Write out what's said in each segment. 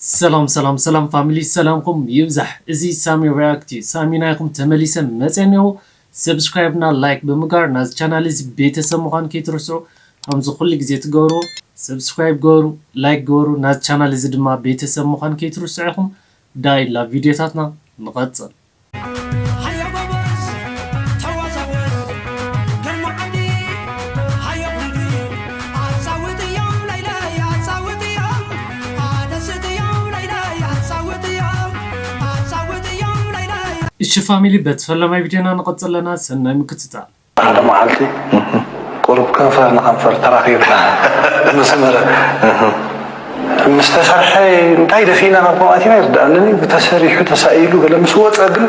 ሰላም ሰላም ሰላም ፋሚሊ፣ ሰላምኩም ይብዛሕ። እዚ ሳሚ ሪያክት እዩ። ሳሚ ናይኩም ተመሊሰ መጸ እኒሆ። ሰብስክራይብ እና ላይክ ብምግባር ናዚ ቻናል እዚ ቤተሰብ ምዃን ከይትርስዑ። ከምዚ ኩሉ ግዜ ትገብሩ፣ ሰብስክራይብ ገበሩ፣ ላይክ ገበሩ። ናዚ ቻናል እዚ ድማ ቤተሰብ ምዃን ከይትርስዑ ኢኹም። ዳይ ላቭ ቪዲዮታትና ንቐጽል። እሺ ፋሚሊ፣ በቲ ፈለማይ ቪድዮና ንቐጽል ኣለና። ሰናይ ምክትታል። ሓደ መዓልቲ ቁሩብ ከንፈር ንኸንፈር ተራኺብና ምስ መረ ምስ ተሰርሐ እንታይ ደፊእና ናብ ከምኣቲና ይርዳእንኒ። ብተሰሪሑ ተሳኢሉ ገለ ምስ ወፀ ግን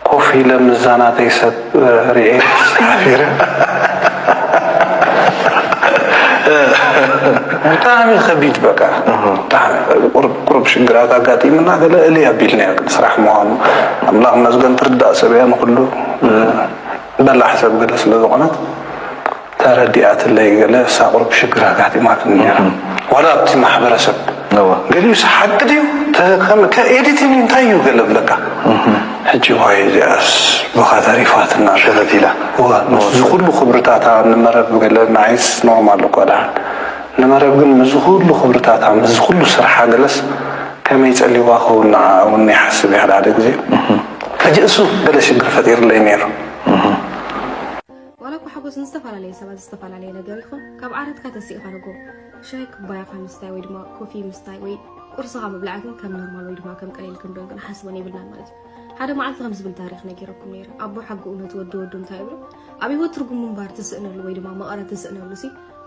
ኮፍ ኢለ ምስዛ ናተይ ሰብ ርኤ ሓፊረ። ብጣዕሚ ከቢድ በቃ ብጣዕሚ ቁሩብ ሽግራት ኣጋጢምና ገለ እልይ ኣቢልናዮ ግን ስራሕ ምዃኑ ኣምላኽ መስገን ትርዳእ ሰብ እያ ንኩሉ። በላሕ ሰብ ገለ ስለ ዝኾነት ተረዲኣትለይ ገለ እሳ ቁሩብ ሽግር ኣጋጢማትኒ ነይራ። ዋላ ኣብቲ ማሕበረሰብ ገሊኡ ሓቂ ድዩ ኤዲቲንግ እንታይ እዩ ገለ ብለካ ሕጂ ዋይ እዚኣስ ብኻ ተሪፋትና ሸተት ኢላ። እዚ ኩሉ ክብርታታ ንመረብ ገለ ንዓይስ ኖርማል እኮ ደሓን ንመረብ ግን ምስዚ ኩሉ ክብርታታ ምስዚ ኩሉ ስርሓ ገለስ ከመይ ጸሊዋ ክኸውን ንዓ እውን ይሓስብ እየ ሓደ ሓደ ግዜ። ሕጂ እሱ ገለ ሽግር ፈጢርለይ ነይሩ። ዋላ እኳ ሓጎስ ንዝተፈላለየ ሰባት ዝተፈላለየ ነገር ይኹን፣ ካብ ዓራትካ ተሲእኻ ንጎ ሻሂ ኩባያኻ ምስታይ ወይ ድማ ኮፊ ምስታይ ወይ ቁርስኻ ምብላዕ ግን ከም ኖርማል ወይ ድማ ከም ቀሊል ክንሪኦ ክንሓስቦን የብልናን ማለት እዩ። ሓደ መዓልቲ ከም ዝብል ታሪኽ ነጊረኩም ነይረ። ኣቦ ሓቂ እውነት ወዲ ወዱ እንታይ ይብሉ? ኣብ ህይወት ትርጉም ምንባር ትስእነሉ ወይ ድማ መቐረት ትስእነሉ ሲ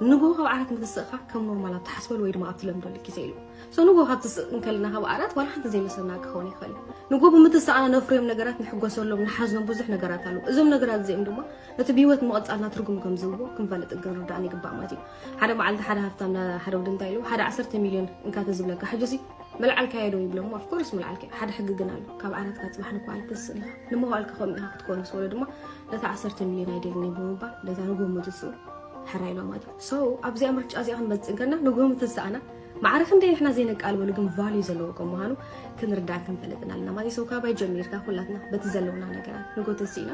ንጎ ካብ ዓራት ምትስእኻ ከም ኖርማል ኣብ ትሓስበሉ ወይ ድማ ኣብ ትለምደሉ ግዜ ኢሉ። So ንጎ ካብ ትስእ እንከልና ካብ ዓራት ዋላ ሓንቲ ዘይመስለና ክኸውን ይኽእል እዩ። ንጎ ብምትሳእና ነፍርዮም ነገራት ንሕጎሰሎም ንሓዝኖም ብዙሕ ነገራት ኣለዉ። እዞም ነገራት እዚኦም ድማ ነቲ ብህይወት ምቕጻልና ትርጉም ከም ዝህብዎ ክንፈልጥን ክንርዳእን ይግባእ ማለት እዩ። ሓደ መዓልቲ ሓደ ሃፍታም ንሓደ ወዲ እንታይ ኢልዎ ሓደ ዓሰርተ ሚልዮን እንካ ተዝብለካ ሕጂሲ ምልዓልካዮ ዶ ይብሎ እሞ of course ምልዓልካዮ። ሓደ ሕጊ ግን ኣሎ ካብ ዓራትካ ጽባሕ ንክዋል ትስእን ኢኻ ንመዋእልካ ከምኡ ኢኻ ክትኮን ምስ በሎ ድማ ነቲ ዓሰርተ ሚልዮን ኣይደልንዮ ብምባል ነታ ንጎ ምትስኡ ሕራይ ኢልዋ ማለት እዩ። So ኣብዚኣ ምርጫ እዚኣ ክንመጽእ እንከልና ንጎ ምትሳእና ማዕረ ክንደይ ንሕና ዘይነቃልበሉ ግን value ዘለዎ ከም ምዃኑ ክንርዳእን ክንፈልጥን ኣለና ማለት እዩ። So ካባይ ጀሚርካ ኩላትና በቲ ዘለውና ነገራት ንጎ ተሲእና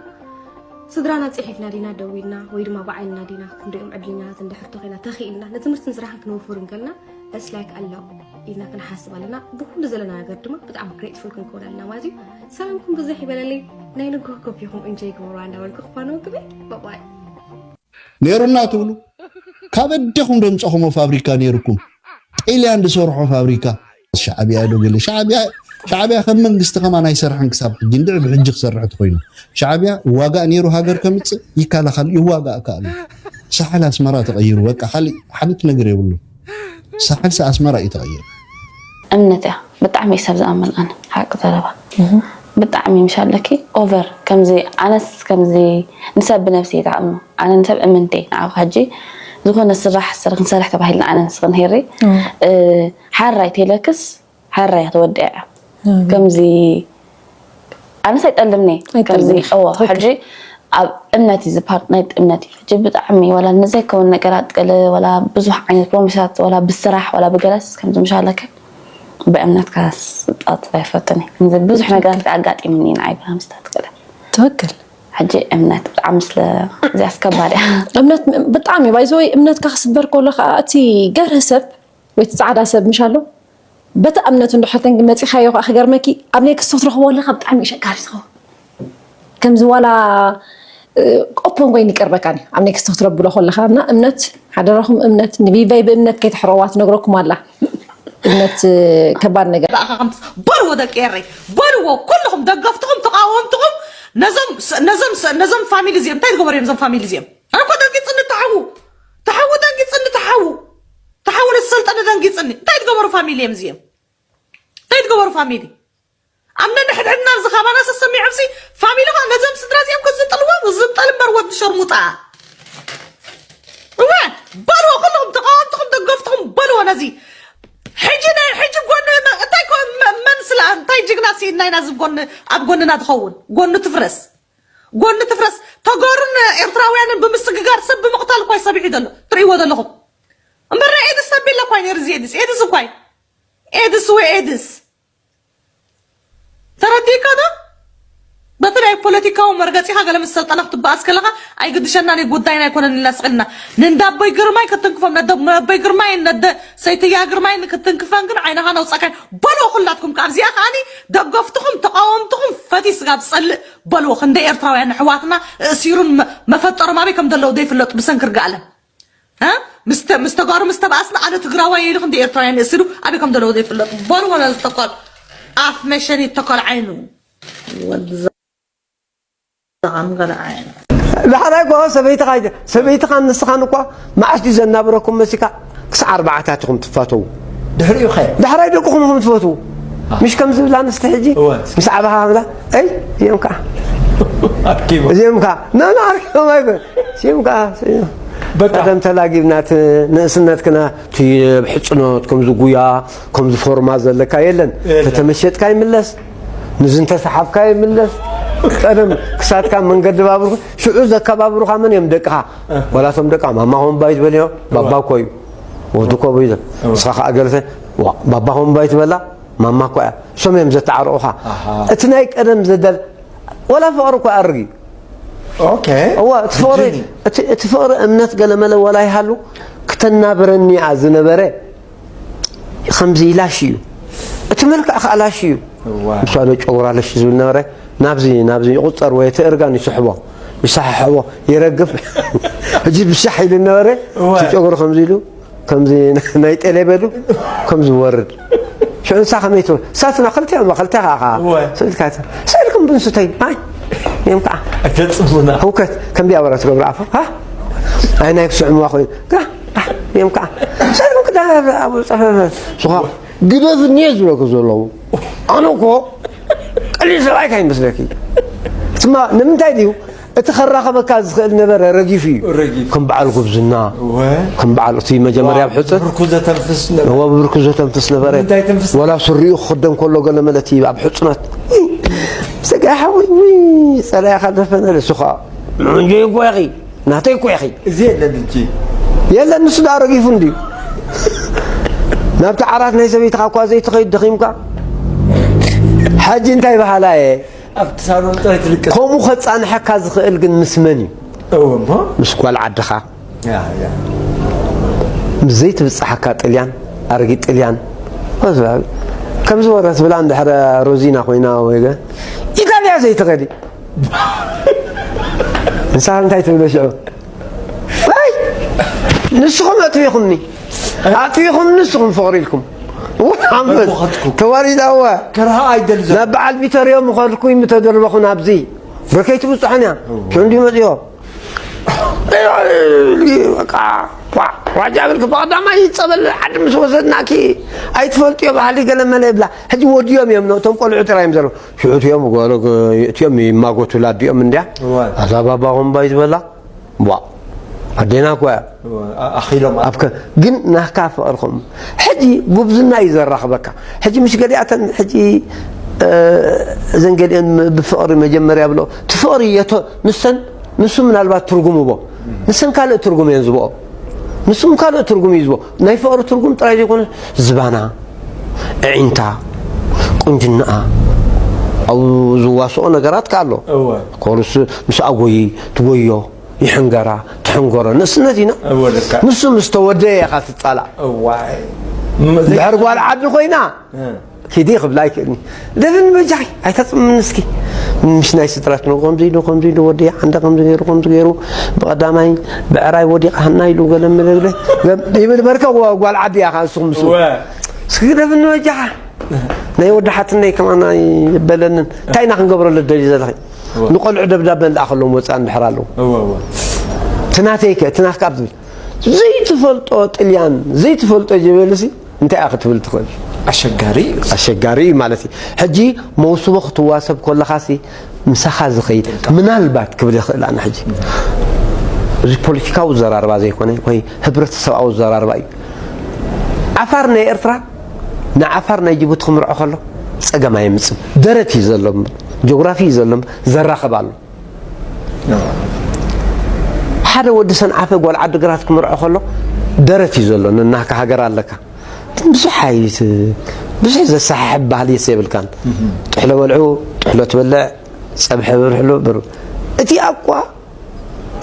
ስድራና ፂሒፍና ዲና ደዊልና ወይ ድማ ብዓይንና ዲና ክንሪኦም ዕድልኛታት እንድሕር ተኾይና ተኽኢልና ንትምህርትን ስራሕን ክንወፍር እንከልና it's like ኣለዉ ኢልና ክንሓስብ ኣለና። ብኩሉ ዘለና ነገር ድማ ብጣዕሚ grateful ክንከውን ኣለና ማለት እዩ። ሰላምኩም ብዝሕ ይበለለይ ናይ ንግሆ ኮፊኹም እንጆይ ግበሩ እንዳበልኩ ክፋነወኩም እየ። ባባይ። ነይሩና ትብሉ ካብ ኣዴኹም ደምፀኹሞ ፋብሪካ ነይርኩም ጢልያን ዝሰርሖ ፋብሪካ ሻዕብያ ዶ ገለ ሻዕብያ ሻዕብያ ከም መንግስቲ ከማን ኣይሰርሐን ክሳብ ሕጂ እንድዒ ብሕጂ ክሰርሕ ተኮይኑ ሻዕብያ ይዋጋእ ነይሩ ሃገር ከምፅእ ይከላኸል ይዋጋእ ከኣሉ ሳሕል ኣስመራ ተቐይሩ በቃ ካሊእ ሓንቲ ነገር የብሉ ሳሕልሲ ኣስመራ እዩ ተቐይሩ እምነት እያ ብጣዕሚ ሰብ ዝኣምን ኣነ ሓቂ ዘረባ ብጣዕሚ ምሽ ኣለኪ ኦቨር ከምዚ ኣነስ ከምዚ ንሰብ ብነብሲ ይትኣምኖ ኣነ ንሰብ እምንተ ንዓኹ ሕጂ ዝኾነ ስራሕ ስር ክንሰርሕ ተባሂልና ኣነ ንስኽን ሄሪ ሓራይ ቴለክስ ሓራይ ተወዲዐ ከምዚ ኣነስ ኣይጠልምኒ ከምዚ እዎ ሕጂ ኣብ እምነት እዩ ዝፓርት ናይ እምነት እዩ ሕጂ ብጣዕሚ ወላ ንዘይከውን ነገራት ገለ ወላ ብዙሕ ዓይነት ፕሮሚሳት ወላ ብስራሕ ወላ ብገለስ ከምዚ ምሻለከ ብእምነትካ ስጣጥ ኣይፈትን እዩ ብዙሕ ነገራት ኣጋጢምኒ ንዓይ ብሃምስታት ገለ ትክክል ሕጂ እምነት ብጣዕሚ ስለ እዚ ኣስከባድ እያ እምነት ብጣዕሚ ባይዘወይ እምነትካ ክስበር ከሎ ከዓ እቲ ገርህ ሰብ ወይ እቲ ፃዕዳ ሰብ ምሽ ኣሎ በቲ እምነቱ እንድሕር ተን መፂኻዮ ከዓ ክገርመኪ ኣብ ኔክስቶ ክትረኽቦ ኣለካ ብጣዕሚ እዩ ሸጋሪ ዝኸውን ከምዚ ዋላ ኦፖን ኮይኑ ይቀርበካ እዩ ኣብ ኔክስቶ ክትረብሎ ከለካ እና እምነት ሓደራኹም እምነት ንቪቫይ ብእምነት ከይትሕረዋ ትነግረኩም ኣላ እምነት ከባድ ነገር በልዎ ደቂ ኤረይ በልዎ ኩልኹም ደገፍትኹም ተቃወምትኹም ነዞም ነዞም ነዞም ፋሚሊ እዚኦም እንታይ ዝገበሩ እዮም እዞም ፋሚሊ እዚኦም ኣነ እኮ ደንጊፅኒ ተሓዉ ተሓዉ ደንጊፅኒ ተሓዉ ተሓዉ ንሰልጠነ ደንጊፅኒ እንታይ ዝገበሩ ፋሚሊ እዮም እዚኦም እንታይ ዝገበሩ ፋሚሊ ኣብ ነንሕድሕድና ዝኻባና ሰሰሚዖምሲ ፋሚሊ ኸ ነዞም ስድራ እዚኦም ክዝጥልዎም ዝምጠል እምበር ወዲ ሸርሙጣ እወ በልዎ ኩልኹም ተቃወምትኹም ደገፍትኹም በልዎ ነዚ ሕጂ ናይ ሕጂ ጎኒ እንታይ ኮ መን ስለ እንታይ ጅግና ሲኢና ኢና ዝብ ጎኒ ኣብ ጎንና ትኸውን ጎኒ ትፍረስ ጎኒ ትፍረስ ተጋሩን ኤርትራውያንን ብምስግጋር ሰብ ብምቕታል እኳ ሰቢሑ ዘሎ ትርእይዎ ዘለኹም እምበር ናይ ኤድስ ተቢለ እኳ ነይሩ እዚ ኤድስ ኤድስ እኳ ኤድስ ወይ ኤድስ ተረዲእካ ዶ? በተለይ ፖለቲካዊ መርገፂኻ ገለ ምስ ሰልጠነ ክትበኣስ ከለኻ ኣይግድሸናን እዩ ጉዳይና ኣይኮነን ኢልና ስቕ ኢልና ንእንዳ ኣቦይ ግርማይ ክትንክፎም ነደ ኣቦይ ግርማይ ነደ ሰይትያ ግርማይ ክትንክፈን ግን ዓይንኻ ነውፀካይ በልዎ ኩላትኩም ካብዚኣ ከዓኒ ደገፍትኹም ተቃወምትኹም ፈትዩ ስጋብ ዝፀልእ በልዎ ክንደይ ኤርትራውያን ኣሕዋትና እእሲሩን መ- መፈጠሮም ኣበይ ከም ዘለዉ ዘይፍለጡ ብሰንኪ ርግኣለም እ? ምስ ተ- ምስ ተጋሩ ምስ ተባእስና ኣነ ትግራዋይ ኢሉ ክንደይ ኤርትራውያን እእሲሩ ኣበይ ከም ዘለዉ ዘይፍለጡ በልዎ ነዚ ተኳል ኣፍ መሸኒ ተኳል ዓይኑ ወዲ ዘ- ዘቐምገለ ዓይኑ ዳሕራይ እኮ ሰበይትኻ ኣይተ- ሰበይትኻን ንስኻን እኳ መዓስ ድዩ ዘናብረኩም መሲካ ክሳዕ ኣርባዓታት ኢኹም ትፋተዉ ድሕሪኡ ኸ ዳሕራይ ደቅኹም ኢኹም ትፈትዉ ምሽ ከም ዝብላ ኣንስቲ ሕጂ እወ። ምስ ዓባኻ ብላ ኣይ እዚኦም ከዓ ኣኪቡ እዚኦም ከዓ ናና ኣርኪቦም ኣይኮን እዚኦም ከዓ በቃ ቀደም ተላጊብና እቲ ንእስነትክና እቲ ኣብ ሕፅኖት ከምዚ ጉያ ከምዚ ፎርማ ዘለካ የለን የለን። ተተመሸጥካ ይምለስ ንዚ እንተሰሓብካ ይምለስ ቀደም ክሳትካ መንገዲ ባቡር ሽዑ ዘከባብሩኻ መን እዮም ደቅኻ ዋላቶም ደቃ ማማ ሆምባይ ዝበልዮ ባባ እኮ እዩ ወዲ እኮ ብይዘ ንስኻ ከዓ ገለሰ ዋ፣ ባባ ሆምባይ ትበላ ማማ እኮ እያ እሶም እዮም ዘተዓርቑኻ ኣሃ። እቲ ናይ ቀደም ዘደል ወላ ፍቕሪ እኮ ኣርግ እዩ ኦኬ እዋ እቲ ፍቕሪ ጅኒ። እቲ- እቲ ፍቕሪ እምነት ገለመለ ወላ ይሃሉ ክተናብረኒ እያ ዝነበረ ከምዚ ኢላሽ እዩ እቲ መልክዕ ከዓ ላሽ እዩ እዋ። ምሳዶ ጨጉራ ለሽ ዝብል ነበረ ናብዚ ናብዚ ይቁፀር ወይ እቲ እርጋን ይስሕቦ ይሰሓሕቦ ይረግፍ ሕጂ ብሻሕ ኢሉ ነበረ እዋ። እቲ ጨጉሩ ከምዚ ኢሉ ከምዚ ናይ ጤሌ በሉ ከምዚ ወርድ ሽዑ ንሳ ከመይ ትብል ሳትና ክልተ እዮም ክልተ ከዓ ከዓ እዋ። ስእልካ ስእልኩም ብንስተይ ኣይ እዮም ከዓ ኣይተፅሙና ህውከት ከምዚ ኣበራ ትገብሩ ኣፎ ሃ ኣይ ናይ ክስዕምዋ ኮይኑ ጋ ጋ እዮም ከዓ ስእልኩም ክዳ ኣብ ፀፈፈ ዝኾ ግደፍኒ እየ ዝብለኩ ዘለዉ ኣነ እኮ ቀሊል ሰብኣይ ካይመስለኪ እትማ ንምንታይ ድዩ እቲ ከራኸበካ ዝኽእል ነበረ ረጊፉ እዩ ረጊፉ። ከም በዓል ጉብዝና እወ። ከም በዓል እቲ መጀመርያ ኣብ ሕፅር ብርኩ ዘተንፍስ ነበረ እዎ ብብርኩ ዘተንፍስ ነበረ እንታይ ተንፍስ? ወላ ስሪኡ ክኽደን ከሎ ገለ መለቲ ኣብ ሕፅነት ሰጋይ ሓወይ ውይ ፀላኢኻ ደፈነለ እሱ ከዓ ምንጆ ይጎያኺ ናተይ እኮ ኢኺ እዚ የለን እንጂ የለን ንሱ ዳ ረጊፉ እንድዩ ናብቲ ዓራት ናይ ሰበይትኻ እኳ ዘይትኸይድ ደኺምካ ሕጂ እንታይ በሃላ እየ ኣብቲ ሳሎን ጥራይ ትልቀስ ከምኡ ከፃንሐካ ዝኽእል ግን ምስ መን እዩ እወ እሞ ምስ ጓል ዓድኻ ያ ያ ምስ ዘይትብፅሓካ ጥልያን ኣረጊት ጥልያን ከምዚ ወረ ትብላ እንድሕረ ሮዚና ኮይና ወይ ገ- ኢጣልያ ዘይትኸዲ ንስኻ እንታይ ትብሎ ሽዑ ኣይ ንስኹም ኣጥፊኹምኒ ኣጥፊኹም ንስኹም ፍቕሪ ኢልኩም ወሓንፈት ተዋሪዳዋ ከርሃ ኣይደልዘ ናብ በዓል ቢተርዮ ምኸድኩ ይምተደርበኹ ናብዚ ብርከይ ትብፅሖን እያ ሽዑ እንዲዩ መፅዮ ዋጃ ብልክ ብቐዳማይ ፀበል ዓዲ ምስ ወሰድናኪ ኣይትፈልጥዮ ባህሊ ገለ መለ ይብላ ሕጂ ወዲዮም እዮም እቶም ቆልዑ ጥራይ እዮም ዘለዉ ሽዑ እቲኦም ጓሎ እቲኦም ይማጎቱላ ኣዲኦም እንድያ እዋይ። ኣዛ ባባ ኾምባይ ዝበላ ዋ ኣዴና እኮ እያ ኣኺሎም ኣብ ከ ግን ናካ ፍቕርኹም ሕጂ ጉብዝና እዩ ዘራኽበካ ሕጂ ምሽ ገሊኣተን ሕጂ እ፣ እዘን ገሊአን ም- ብፍቕሪ መጀመርያ ብሎ እቲ ፍቕሪ የቶ ንሰን ንሱ ምናልባት ትርጉም ህቦ ንሰን ካልእ ትርጉም እየን ዝብኦ ንሱም ካልእ ትርጉም እዩ ዝብኦ ናይ ፍቕሪ ትርጉም ጥራይ ዘይኮነ ዝባና ዕዒንታ ቁንጅናኣ ኣብኡ ዝዋስኦ ነገራት ከ ኣሎ እወ ኮርስ ምስ ኣጎይ ትጎዮ ይሕንገራ ትሕንገሮ ንእስነት ኢና እወ ልካ ንሱ ምስ ተወደየ ኢኻ ትጻላእ እዋይ ድሕር ጓል ዓዲ ኮይና ኪዲ ክብላ ኣይክእልኒ ደብን በጃኺ ኣይተፅምኒ እስኪ ምሽ ናይ ስድራት ነው ከምዚ ኢሉ ከምዚ ኢሉ ወዲ ዓንደ ከምዚ ገይሩ ከምዚ ገይሩ ብቐዳማይ ብዕራይ ወዲቕሃና ኢሉ ገለ መለግለ ይብል በርከ ጓል ዓዲ እያ ከዓ ንስኹም ምስ እወ እስኪ ግደፍኒ በጃኻ ናይ ወዲ ሓትነይ ከማን ኣይበለንን እንታይ ኢና ክንገብረሉ ደልዩ ዘለኺ ንቆልዑ ደብዳበ ንልኣኸሎም ወፅኣ እንድሕር ኣለዉ እወ እወ ትናተይከ ትናትካ ኣብ ትብል ዘይትፈልጦ ጥልያን ዘይትፈልጦ ጀበልሲ እንታይ እያ ክትብል ትኽእል ኣሸጋሪ እዩ ኣሸጋሪ እዩ ማለት እዩ ሕጂ መውስቦ ክትዋሰብ ከለኻሲ ምሳኻ ዝኸይድ ምናልባት ክብል ይኽእል ኣነ ሕጂ እዚ ፖለቲካዊ ዘራርባ ዘይኮነ ወይ ህብረተሰብኣዊ ዘራርባ እዩ ዓፋር ናይ ኤርትራ ንዓፋር ናይ ጅቡቲ ክምርዖ ከሎ ፀገም ኣየምፅም ደረት እዩ ዘሎ ጆግራፊ እዩ ዘሎ ዘራኸብ ኣሎ ሓደ ወዲ ሰንዓፈ ጓል ዓዲ ግራት ክምርዖ ከሎ ደረት እዩ ዘሎ ንናካ ሃገር ኣለካ ብዙሕ ኣይት ብዙሕ ዘሰሓሕብ ባህሊ የስ የብልካን። ጥሕሎ በልዑ፣ ጥሕሎ ትበልዕ፣ ጸብሐ በርሕሎ በሩ። እቲ ኣቋ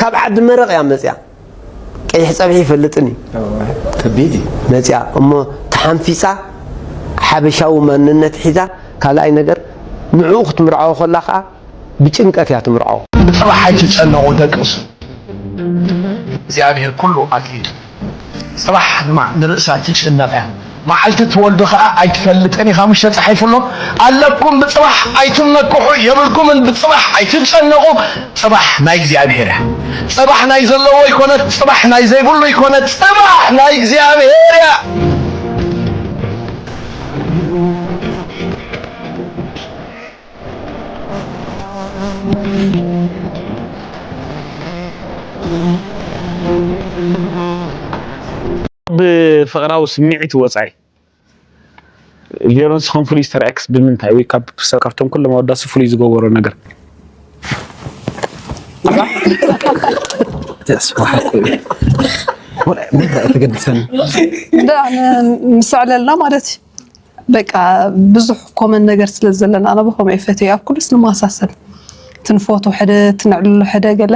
ካብ ዓዲ መረቕ እያ መጽያ። ቀይሕ ጸብሒ ይፈልጥን እዩ። ከቢድ እዩ። መጽያ እሞ ተሓንፊጻ ሓበሻዊ ማንነት ሒዛ ካልኣይ ነገር ንዕኡ ክትምርዓዎ ከላ ከኣ ብጭንቀት እያ ትምርዓዎ። ብጽባሕ ኣይትጨነቑ ደቅሱ። እግዚኣብሔር ኩሉ ኣድልዩ። ጽባሕ ድማ ንርእሳ ትጭነቕ እያ። መዓልቲ ትወልዱ ኸኣ ኣይትፈልጥን ኢኻ። ሙሽ ተጻሒፉ ኣሎ። ኣለኩም ብጽባሕ ኣይትነክሑ፣ የብልኩምን ብጽባሕ ኣይትጨነቑ። ጽባሕ ናይ እግዚኣብሔር እያ። ጽባሕ ናይ ዘለዎ ይኮነት፣ ጽባሕ ናይ ዘይብሉ ይኮነት፣ ጽባሕ ናይ እግዚኣብሔር እያ። ብፍቕራዊ ስምዒት ወጻኢ ጌሮን ስኹም ፍሉይ ኢስተር ኤክስ ብምንታይ ወይ ካብ ሰብ ካብቶም ኩሎም ኣወዳሲ ፍሉይ ዝገበሮ ነገር? ተስፋ ሓቁ እዩ። ወላ ምን ተገድሰን? እንዳ ምስዕለልና ማለት እዩ። በቃ ብዙሕ ኮመን ነገር ስለ ዘለና ኣነ ብኸምኡ እየ ፈትየ ኣብ ኩሉስ ንመሳሰል ትንፎቶ ሕደ ትንዕልሎ ሕደ ገለ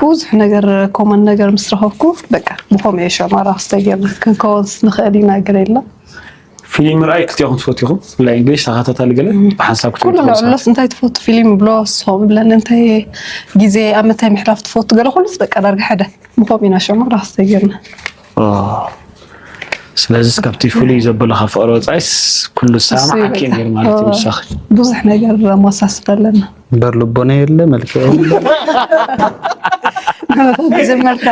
ብዙሕ ነገር ኮመን ነገር ምስ ረኸብኩ በቃ ብኸምኡ እየ ሸማራ ክስተጌርና ክንከወንስ ንኽእል ኢና ገለ የለን። ፊልም ምርኣይ ክትያኹም ትፈትኹም ብላይ እንግሊሽ ተኸታታሊ ገለ ብሓንሳብ ክትሪኡ ኩሉ ትኸውሳ ንዕሎስ እንታይ ትፈቱ ፊልም ብሎ ስሆም ብለን እንታይ ግዜ ኣብ ምንታይ ምሕላፍ ትፈቱ ገለ ኩሉስ በቃ ዳርጋ ሕደ ብኸምኡ ኢና ሸማራ ክስተጌርና። ስለዚ ካብቲ ፍሉይ ዘበለኻ ፍቕሪ ወፃኢስ ኩሉ እሱ ሰላም እዩ ዓኪ በቃ። ነይሩ ማለት እዩ። ኦ፣ ምሳኺ ብዙሕ ነገር ኣመሳስል ኣለና። እምበር ልቦና የለ፣ መልክዕ የለ። መጀመርታ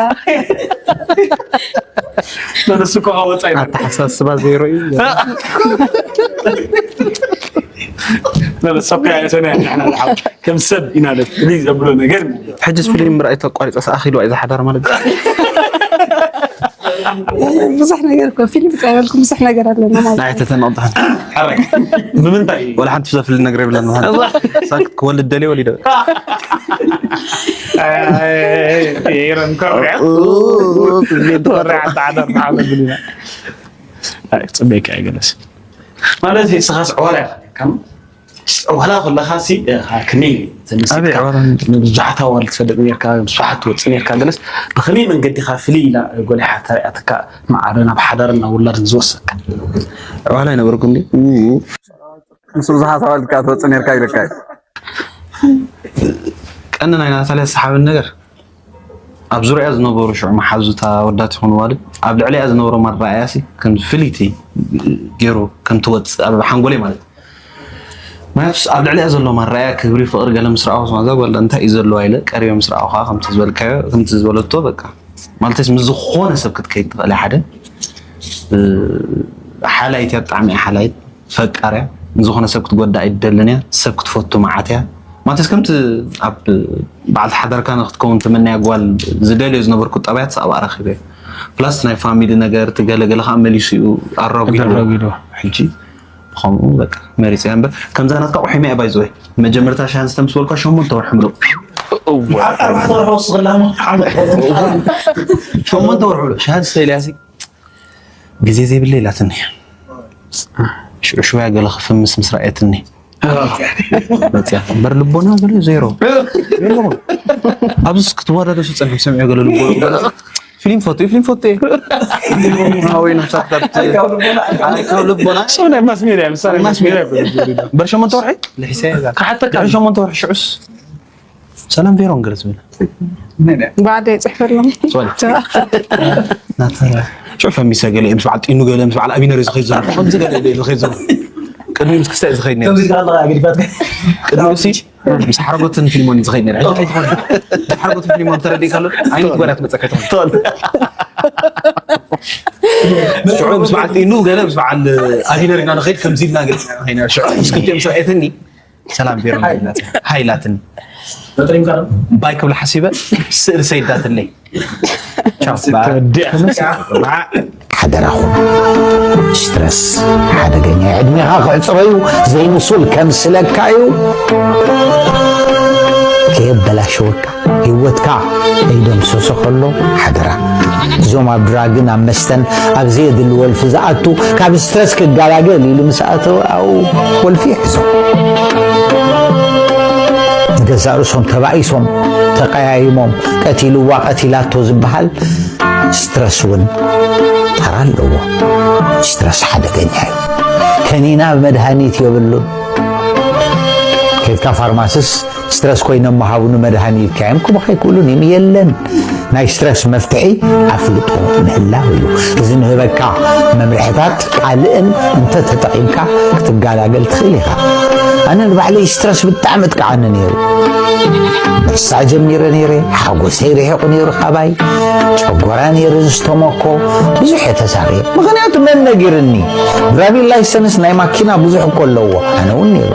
ንሱ እኮ ካብ ወፃኢ ነው። ኣተሓሳስባ ዜሮ እዩ። ንሱ እኮ ያለ ሰው ነው ያለ፣ ንሕና ዝሓው ከም ሰብ ኢና ለ ፍሉይ ዘብሎ ነገር። ሕጅስ ፊልም ምርኣይ ተቋሪፀ ሰኣኺ ኢሉ እዩ ዝሓዳር ማለት እዩ። ብዙሕ ነገር እኮ ፊልም ፃይበልኩም ብዙሕ ነገር ኣለና ማለት ናይ እዩ። ተተን ኣውጣን። ሓራይ። ንምንታይ? ወላ ሓንቲ ዘፍል ነገር የብለን ማለት። ሳክት ክወልድ ደልየ ወሊደ። ኣይ፣ ኣይ፣ ኣይ፣ የረን ኮርያ። ኦ፣ ኦ፣ ኦ፣ ኮርያ ተዓደር ማለት ብልና። ኣይ፣ ጽበይካ ይገለስ። ማለት ስኻስ ዖላ ኢኻ። ዋላ ከለኻ ሲ፣ እ፣ ከመይ ኣበይ ተመሲጥካ? ኣባል ብዙሓት ኣዋልድ ትፈልጥ ኔርካ፣ ብዙሓት ትወጽእ ኔርካ፣ ገለስ ብኸመይ መንገዲ ኢኻ ፍልይ ኢላ ጎሊሓ ተሪኣትካ፣ ማዕረ ናብ ሓዳርን ናብ ውላድን ዝወሰድካ? ኣባል ኣይነበርኩን ድዩ? ምስ ብዙሓት ኣዋልድ ከኣ ትወጽእ ኔርካ ኢለካ እዩ። ቀንዲ ናይ ናታልያ ዝሰሓበኒ ነገር፣ ኣብ ዙርያ ዝነበሩ ሽዑ መሓዙታ ኣወዳት ይኹኑ ኣዋልድ፣ ኣብ ልዕሊኣ ዝነበሮም ኣረኣእያ ሲ፣ ከም ፍልይቲ ገይሩ ከም ትወጽእ ኣብ ሓንጎለይ ማለት እዩ። ምክንያቱ ኣብ ልዕሊኣ ዘሎ ማረኣያ ክብሪ፣ ፍቕሪ ገለ ምስ ረኣኹ፣ "እዛ ጓል እንታይ እዩ ዘለዋ?" ኢለ ቀሪበ ምስ ረኣኹ ከኣ ከምቲ ዝበልካዮ፣ ከምቲ ዝበለቶ በቃ። ማለትስ ምስ ዝኾነ ሰብ ክትከይድ ትኽእል እያ፣ ሓደ፣ እ፣ ሓላይት እያ፣ ብጣዕሚ እያ ሓላይት፣ ፈቃር እያ፣ ንዝኾነ ሰብ ክትጎድእ ኣይትደልን እያ፣ ሰብ ክትፈቱ መዓት እያ። ማለትስ ከምቲ ኣብ በዓልቲ ሓዳርካ ንክትከውን ትምነያ ጓል ዝደልዮ ዝነበርኩ ጠባያት ኣብኣ ረኺበዮ። ፕላስ ናይ ፋሚሊ ነገር፣ እቲ ገለ ገለ ከኣ መሊሱ እዩ ኣራጒድዎ። ኣራጒድዎ። ሕጂ ብኸምኡ በቃ መሪጸያ እምበር፣ ከምዛ ናትካ ቁሒመ እያ ባይዘወይ። መጀመርታ ሻሃ ንስተ ምስ በልኳ ሸሞንተ ወርሒ ምሉእ። እዋ። ኣርባዕተ ወርሒ ወስኽላ እሞ ዓመት። ሸሞንተ ወርሒ ምሉእ ሻሃ ንስተ ኢለያሲ ግዜ ዘይብለይ ኢላትኒ። ሽዑ ሽውያ ገለ ክፍምስ ምስ ረኣየትኒ። መጽያ። እምበር ልቦና ገለ ዜሮ። የለኹም። ኣብዚስ ክትወዳደሱ ጸኒሑ ሰሚዐ ገለ ልቦና። ፊልም ፈቱ፣ ፊልም ፈቱ እየ። ኣወይ፣ ነብሳት ካብቲ፣ ኣይ፣ ካብ ልቦና። ሰው ናይ ማስ ሜድያ፣ ምሳሌ ማስ ሜድያ። እምበር ሸሞንተ ወርሒ? ልሒሰ እየ እዛ። ክሓተካ። ድሕሪ ሸሞንተ ወርሒ ሽዑስ? ሰላም ቬሮን ገለ ዝብል። ባዕደ ይጽሕፈሎም። ሶሪ። ናታ ሽዑ ፈሚሰ ገለ ምስ በዓል ጢኑ ገለ ምስ በዓል ኣቢነር ዝኸይድ ዘሎ። ከምዚ ገለ እዩ ዝኸይድ ዘሎ። ቅድሚ ምስ ክስታይ ዝኸይድ ነይሩ። ከምዚ ኢልካ ኣለኻ ገዲፋትካ። ቅድሚ እሲ ምስ ሓረጎትን ፊልሞን ዝኸይድ ነይሩ። ሕጂ ኣይትኾን። ምስ ሓረጎትን ፊልሞን ተረዲእካ ኣሎ። ዓይነት ጓል እያ ትመጸካ ኣይትኾን። ቶል። ሽዑ ምስ በዓል ጢኑ ገለ ምስ በዓል ኣቢነር ኢና ንኸይድ ከምዚ ኢልና ገለ ኢና ንኸይድ ነይሩ። ሽዑ ምስ ክልቲኦም ምስ ረኣየትኒ ሰላም ቬሮን ኢላትኒ። ሃይ ኢላትኒ። ባይ ክብላ ሓሲበ ስእሊ ሰይዳትለይ። ቻው። ባይ። ተወዲኣ። ሓደራኹም፣ ስትረስ ሓደገኛ እዩ። ዕድሜኻ ክዕጽሮ እዩ፣ ዘይንሱል ከምስለካ እዩ። ከየበላሸወካ፣ ህይወትካ ከይደምሰሶ ከሎ ሓደራ። እዚ እዞም ኣብ ድራግን ኣብ መስተን ኣብ ዘየድሊ ወልፊ ዝኣቱ ካብ ስትረስ ክጋላገል ኢሉ ምስ ኣተወ ኣብኡ ወልፊ ይሕዞ። ንገዛእ ርእሶም ተባኢሶም ተቀያይሞም ቀቲልዋ ቀቲላቶ ዝበሃል ስትረስ እውን ተራ ኣለዎ። ስትረስ ሓደገኛ እዩ። ከኒና መድሃኒት የብሉን። ከይድካ ፋርማስስ ስትረስ ኮይኖም መሃቡኒ መድሃኒ ኢልካዮም ክብኻ ኣይክእሉን እዮም። የለን። ናይ ስትረስ መፍትሒ ኣፍልጦ ምህላው እዩ። እዚ ንህበካ መምርሕታት ካልእን እንተ ተጠቒምካ ክትጋላገል ትኽእል ኢኻ። ኣነ ንባዕለይ ስትረስ ብጣዕሚ እጥቃዓኒ ነይሩ። ምርሳዕ ጀሚረ ነይረ። ሓጎሰይ ርሒቑ ነይሩ ካባይ። ጨጎራ ነይሩ ዝተመኮ። ብዙሕ እየ ተሳቒ። ምኽንያቱ መን ነጊርኒ? ድራይቪንግ ላይሰንስ ናይ ማኪና ብዙሕ እኮ ኣለዎ። ኣነ እውን ነይሩ።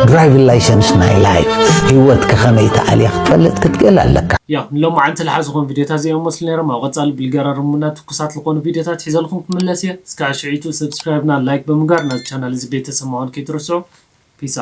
ድራይቪንግ ላይሰንስ ናይ ላይፍ። ህይወት ከኸመይ ተኣልያ ክትፈልጥ ክትክእል ኣለካ። ያ ንሎማዓንቲ ዝሓዝኹም ቪድዮታት እዚኦም መስሉ ነይሮም። ኣብ ቀፃሊ ብልገራርሙና ትኩሳት ዝኾኑ ቪድዮታት ሒዘልኩም ክምለስ እየ። እስካዕ ሽዒቱ ሰብስክራይብና ላይክ ብምግባር ናዚ ቻናል እዚ ቤተሰብ ምዃን ከይትረስዑ። ፒስ።